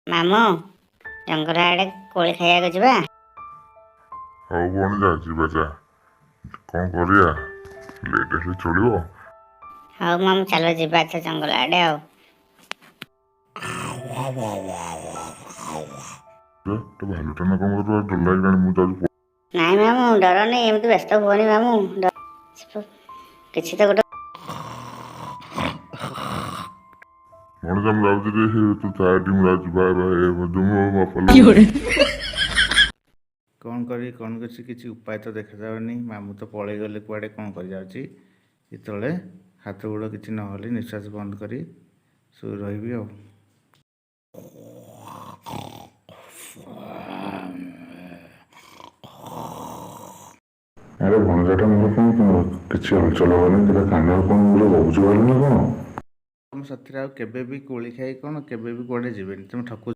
ମାମୁଁ, ଜଙ୍ଗଲ ଆଡ଼େ କୋଳି ଖାଇବାକୁ ଯିବା। ହଉ ଭଣଜା, ଯିବା ଯା। କ'ଣ କରିବା, ଲେଟ୍ ହେଲେ ଚଳିବ। ହଉ ମାମୁଁ, ଚାଲ ଯିବା ଏଥର ଜଙ୍ଗଲ ଆଡ଼େ। ଆଉ ଭାଲୁଟା ନା କ'ଣ? ମତେ ଡର ଲାଗିଲାଣି, ମୁଁ ଯାଉଛି। ନାଇଁ ମାମୁଁ, ଡରନି, ଏମିତି ବ୍ୟସ୍ତ ହୁଅନି ମାମୁଁ। କିଛି ତ ଗୋଟେ। ଭଣଜା, ମୁଁ ଯାଉଛି ରେ, ତୁ ଥା ଏଠି, ମୁଁ ଯାଉଛି। Bye bye. ମୋ ବାପା। କ'ଣ କରିବି, କ'ଣ କିଛି କିଛି ଉପାୟ ତ ଦେଖାଯାଉନି। ମାମୁଁ ତ ପଳେଇଗଲେ କୁଆଡ଼େ। କ'ଣ କରିଯାଉଛି, ଯେତେବେଳେ ହାତ ଗୋଡ଼ କିଛି ନହେଲେ ନିଶ୍ୱାସ ବନ୍ଦ କରି ଶୋଇ ରହିବି। ଆଉ ଆରେ, ଭଣଜାଟା ମୋର କ'ଣ କିଛି ହଲଚଲ ହବନି? ସେଟା କାନରେ କ'ଣ ଗୋଟେ ଗବୁଛୁ ଭାଲୁ ନା କ'ଣ? ତମ ସାଥିରେ ଆଉ କେବେ ବି କୋଳି ଖାଇ କ'ଣ କେବେ ବି କୁଆଡ଼େ ଯିବେନି। ତୁମେ ଠକୁ।